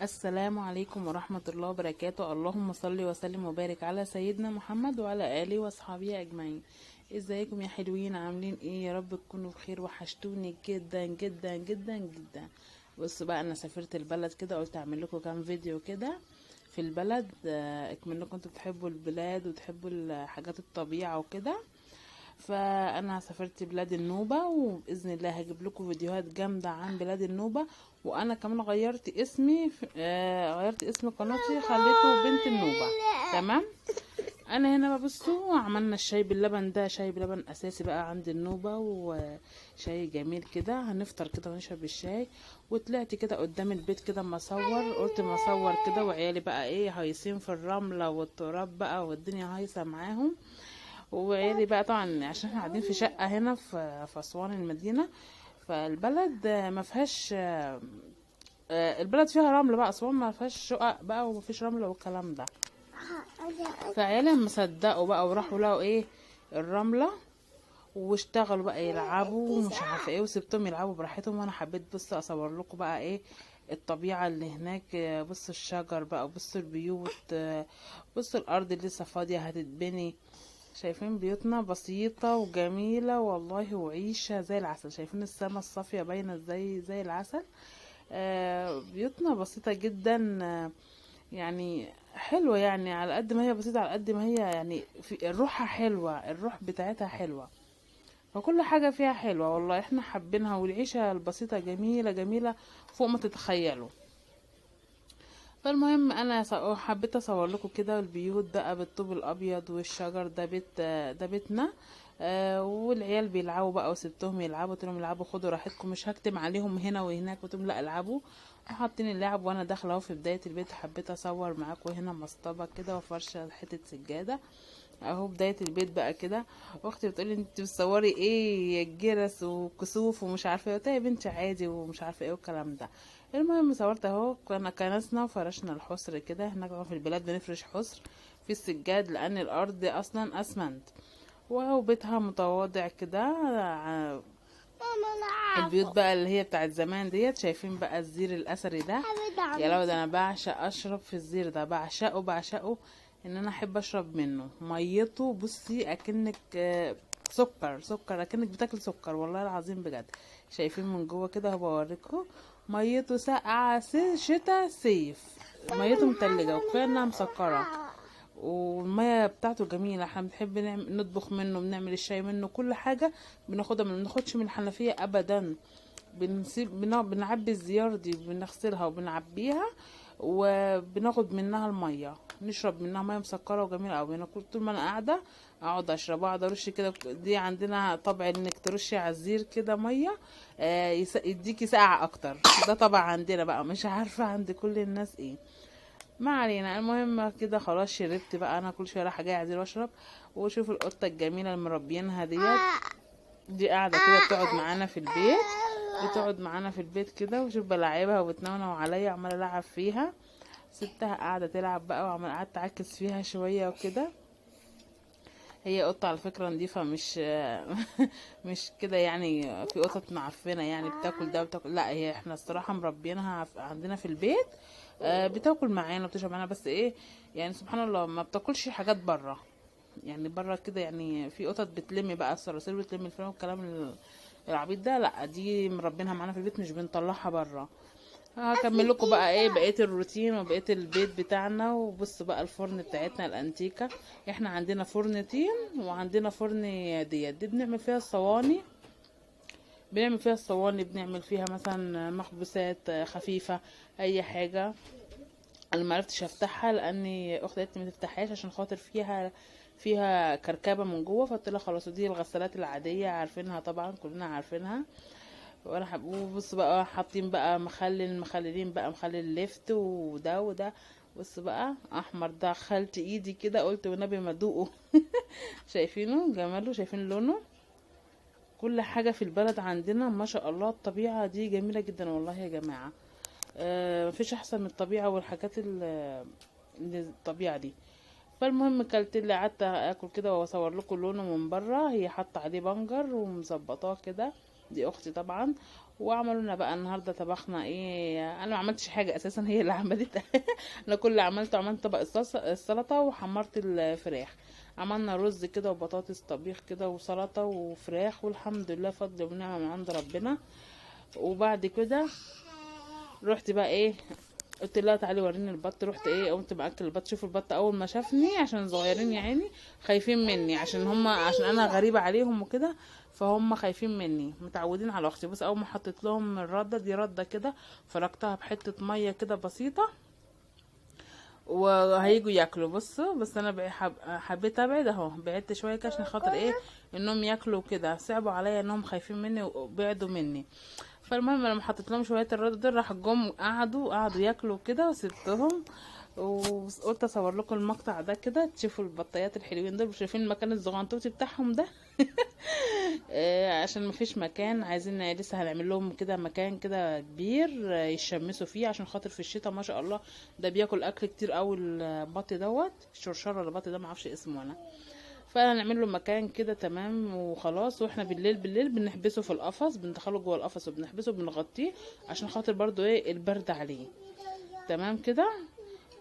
السلام عليكم ورحمة الله وبركاته. اللهم صل وسلم وبارك على سيدنا محمد وعلى آله وأصحابه أجمعين. ازيكم يا حلوين؟ عاملين ايه؟ يا رب تكونوا بخير. وحشتوني جدا جدا جدا جدا. بصوا بقى، انا سافرت البلد كده، قلت اعمل لكم كام فيديو كده في البلد. اكمل لكم، انتوا بتحبوا البلاد وتحبوا الحاجات الطبيعة وكده، فانا سافرت بلاد النوبة، وباذن الله هجيب لكم فيديوهات جامدة عن بلاد النوبة. وانا كمان غيرت اسمي، غيرت اسم قناتي، خليته بنت النوبة. تمام. انا هنا ببصوا عملنا الشاي باللبن، ده شاي بلبن اساسي بقى عند النوبة، وشاي جميل كده. هنفطر كده ونشرب الشاي. وطلعت كده قدام البيت كده اما اصور، قلت ما اصور كده، وعيالي بقى ايه هايصين في الرملة والتراب بقى، والدنيا هايصة معاهم. وعيالي بقى طبعا عشان احنا قاعدين في شقة هنا في اسوان المدينة، فالبلد ما فيهاش، البلد فيها رمل بقى، اسوان ما فيهاش شقق بقى وما فيش رملة والكلام ده. فعيالي ما صدقوا بقى وراحوا لقوا ايه الرملة، واشتغلوا بقى يلعبوا ومش عارفه ايه، وسبتهم يلعبوا براحتهم. وانا حبيت بص اصور لكم بقى ايه الطبيعة اللي هناك. بصوا الشجر بقى، بصوا البيوت، بصوا الارض اللي لسه فاضية هتتبني. شايفين بيوتنا بسيطة وجميلة والله، وعيشة زي العسل. شايفين السما الصافية باينة زي العسل. بيوتنا بسيطة جدا، يعني حلوة، يعني على قد ما هي بسيطة على قد ما هي يعني في روحها حلوة، الروح بتاعتها حلوة، فكل حاجة فيها حلوة والله. احنا حابينها، والعيشة البسيطة جميلة جميلة فوق ما تتخيلوا. فالمهم انا حبيت اصور لكم كده البيوت بقى بالطوب الابيض والشجر. ده بيت، ده بيتنا. والعيال بيلعبوا بقى، وسبتهم يلعبوا، قلت لهم العبوا خدوا راحتكم، مش هكتم عليهم هنا وهناك، قلت لهم لا العبوا. وحاطين اللعب، وانا داخله اهو في بداية البيت. حبيت اصور معاكم هنا مصطبه كده وفرشه حتة سجادة اهو بداية البيت بقى كده. واختي بتقولي انت بتصوري ايه الجرس وكسوف ومش عارفه ايه، قلت لها يا بنتي عادي ومش عارفه ايه والكلام ده. المهم صورت اهو، كنا كنسنا وفرشنا الحصر كده. هناك في البلاد بنفرش حصر في السجاد لان الارض اصلا اسمنت. وهو بيتها متواضع كده. البيوت بقى اللي هي بتاعت زمان ديت. شايفين بقى الزير الاثري ده؟ يا لو ده انا بعشق اشرب في الزير ده، بعشقه بعشقه، ان انا احب اشرب منه ميته. بصي اكنك سكر سكر، اكنك بتاكل سكر والله العظيم بجد. شايفين من جوه كده اهو بوريكم، ميته ساقعه شتا صيف، ميته متلجه، وكفاية انها مسكره، والمية بتاعته جميلة. احنا بنحب نطبخ منه، بنعمل الشاي منه، كل حاجة بناخدها، ما بناخدش من الحنفية ابدا. بنسيب بنعبي الزيار دي، بنغسلها وبنعبيها وبناخد منها المية، نشرب منها مية مسكره وجميلة قوي. انا كل طول ما انا قاعدة اقعد اشرب، اقعد ارش كده. دي عندنا طبع انك ترشي على الزير كده مية، يديكي سقعه اكتر. ده طبع عندنا بقى، مش عارفه عند كل الناس ايه، ما علينا. المهم كده خلاص شربت بقى، انا كل شوية رايحة جاية عايزه اشرب. وشوف القطة الجميلة اللي مربينها ديت، دي قاعدة كده بتقعد معانا في البيت، بتقعد معانا في البيت كده. وشوف بلعبها وبتنونو عليا، عماله العب فيها، سبتها قاعدة تلعب بقى، وعماله قعدت اعكس فيها شوية وكده. هي قطة على فكرة نظيفة، مش مش كده يعني، في قطط معفنه يعني بتاكل ده وبتاكل، لا هي احنا الصراحة مربينها عندنا في البيت، بتاكل معانا وبتشرب معانا، بس ايه يعني سبحان الله ما بتاكلش حاجات بره، يعني بره كده. يعني في قطط بتلم بقى الصراصير وتلم الفئران والكلام العبيط ده، لا دي مربينها معانا في البيت، مش بنطلعها بره. هكمل لكم بقى ايه بقية الروتين وبقية البيت بتاعنا. وبصوا بقى الفرن بتاعتنا الانتيكه، احنا عندنا فرن طين وعندنا فرن ديت، دي بنعمل فيها الصواني، بنعمل فيها الصواني، بنعمل فيها مثلا مخبوزات خفيفة اي حاجة. انا ما عرفتش افتحها لاني اختي قالت لي ما تفتحهاش عشان خاطر فيها كركبه من جوه، فقلت لها خلاص. ودي الغسالات العادية عارفينها طبعا، كلنا عارفينها. وانا وبص بقى حاطين بقى مخلل، مخللين بقى مخلل لفت وده وده. بص بقى احمر ده، خلت ايدي كده قلت والنبي ما ادوقه. شايفينه جماله، شايفين لونه. كل حاجة في البلد عندنا ما شاء الله، الطبيعة دي جميلة جدا والله يا جماعة. مفيش احسن من الطبيعة والحاجات الطبيعة دي. فالمهم كلت اللي قعدت اكل كده واصور لكم لونه من بره. هي حاطه عليه بنجر ومظبطاه كده، دي اختي طبعا. وعملوا لنا بقى النهارده طبخنا ايه؟ انا ما عملتش حاجة اساسا، هي اللي عملت. انا كل اللي عملته، عملت طبق السلطة وحمرت الفراخ. عملنا رز كده وبطاطس طبيخ كده وسلطة وفراخ، والحمد لله فضل ونعمه من عند ربنا. وبعد كده رحت بقى ايه، قلت لها تعالي وريني البط. رحت ايه، قمت باكل البط. شوفوا البط اول ما شافني، عشان صغيرين يا عيني خايفين مني، عشان هم عشان انا غريبة عليهم وكده، فهم خايفين مني، متعودين على اختي. بس اول ما حطيت لهم الردة دي، رده كده فركتها بحته مية كده بسيطة، وهيجوا ياكلوا. بصوا بس انا حبيت ابعد اهو، بعدت شوية كده عشان خاطر ايه، انهم ياكلوا كده. صعبوا عليا انهم خايفين مني وبعدوا مني. فالمهم لما حطيت لهم شوية الرد دول، راح جم قعدوا ياكلوا كده، وسبتهم. وقلت اصور لكم المقطع ده كده تشوفوا البطيات الحلوين دول. شايفين المكان الزغنطوطي بتاعهم ده؟ عشان مفيش مكان، عايزين لسه هنعمل لهم كده مكان كده كبير يشمسوا فيه، عشان خاطر في الشتاء ما شاء الله ده بياكل اكل كتير قوي البط دوت، الشرشره ولا البط ده معرفش اسمه انا. فهنعمل له مكان كده تمام وخلاص. واحنا بالليل بالليل بنحبسه في القفص، بندخله جوه القفص وبنحبسه وبنغطيه عشان خاطر برضو ايه البرد عليه. تمام كده.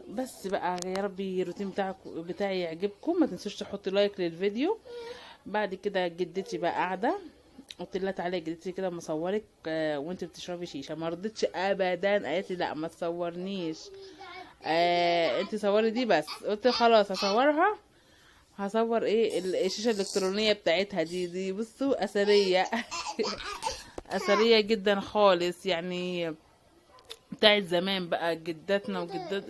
بس بقى يا ربي الروتين بتاعي يعجبكم. ما تنسوش تحطوا like للفيديو. بعد كده جدتي بقى قاعدة، قلت لها تعالي يا جدتي كده مصورك وانت بتشربي شيشة. ما رضتش ابدا، قالت لي لا ما تصورنيش، انت صوري دي بس. قلت خلاص هصورها، هصور ايه الشاشة الالكترونية بتاعتها دي بصوا اثرية. اثرية جدا خالص، يعني بتاعت زمان بقى، جداتنا وجدات.